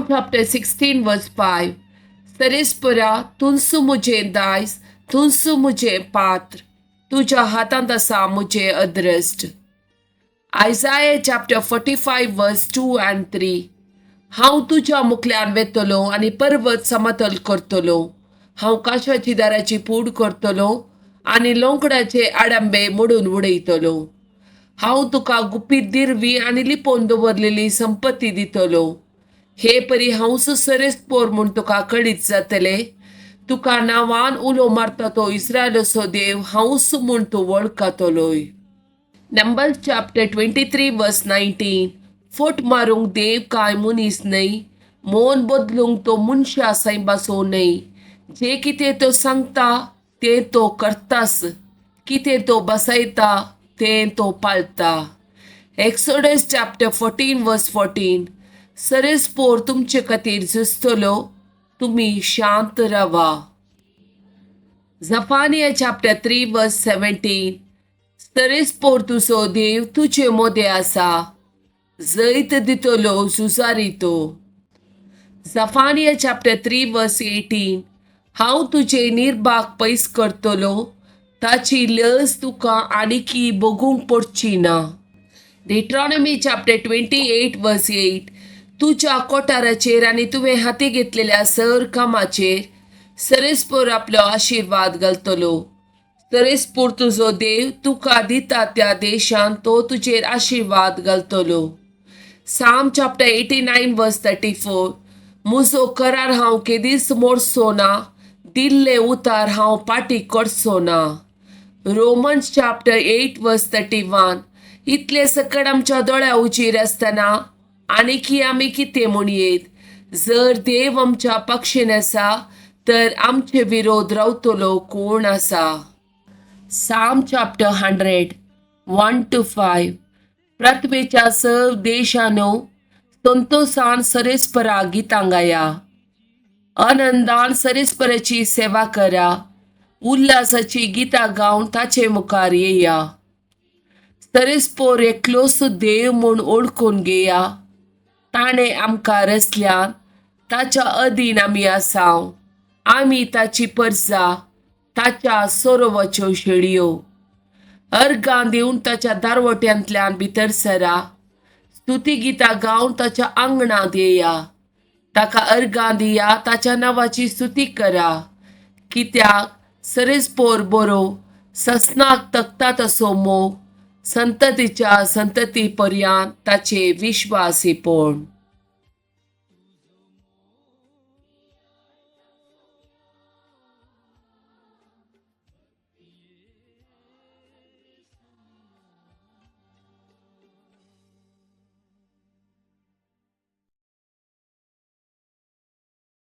Psalm chapter 16 verse 5. सरेस्परा तुंसू मुजें दायज, तुंसू मुजें पात्र, तुज्या हातांत आसा मुजें अद्रश्ट. Isaiah chapter 45 verse 2 and 3. हांव तुज्या मुखल्यान वेतलो आनी पर्वत समतल करतलो. हांव काशाची दाराची पूड करतलो आनी लोंकडाचे आडंबे मोडून उडयतलो. हांव तुका गुपीत दिरवी आनी लिपोवन दवरलेली संपत्ती दितलो. हे परी हांवच सरेस्पोर म्हूण तुका कळीत जातले. तुका नांवान उलो मारता तो इस्रायलाचो देव हांवच म्हूण तूं वळखतलोय. Numbers chapter 23 verse 19. फट मारूंक देव कांय मनीस न्हय, मोन बदलूंक तो मनशा सैंबाचो न्हय. जें कितें तो सांगता तें तो करतास, कितें तो बसयता तें तो पाळटा. Exodus chapter 14 verse 14. सरेस्पोर तुमचे खातीर झुजतलो, तुमी शांत रावा. Zephaniah chapter 3 verse 17. सरेस्पोर तुजो देव तुजे मोदें आसा, जैत दितलो झुजारी तो. Zephaniah chapter 3 verse 18. हांव तुजे निर्भाग पयस करतलो, ताची लज तुका आनीकी भोगूंक पडची ना. Deuteronomy chapter 28 verse 8. तुज्या कोठाराचेर आनी तुवें हाती घेतलेल्या सर कामाचेर सरेस्पोर आपलो आशिर्वाद घालतलो. सरेस्पोर तुजो देव तुका दिता त्या देशांत तो तुजेर आशिर्वाद घालतलो. Psalm chapter 89 verse 34. मुजो करार हांव केदीच मोडचो ना, दिल्ले उतार हांव पाटी करचो ना. Romans chapter 8 verse 31. इतले सकट आमच्या दोळ्या उचीर आसतना आनीकी आमी कितें म्हणयेत? जर देव आमच्या पक्षीन आसा तर आमचे विरोध रावतलो कोण आसा? Psalm chapter 100 1 to 5. पृथ्वेच्या सर्व देशानो, संतोषान सरेस्परा गितां गाया. आनंदान सरेस्पराची सेवा करा. उल्हासाची गितां गावन ताचे मुखार येया. सरेस्पोर एकलोच देव म्हूण वळखून घेया. ताणें आमकां रचल्यान, ताच्या अधीन आमी आसाव. आमी ताची परजा, ताच्या सरोवाच्यो शेळयो. अर्गां दिवन ताच्या दारवट्यांतल्यान भितर सरा. स्तुती गितां गावन ताच्या आंगणांत येया. ताका अर्गां दिया, ताच्या नांवाची स्तुती करा. कित्याक सरेस्पोर बरो, ससनाक तकता तसो मोग, संततीच्या संतती पर्यंत ताचे विश्वासीपण.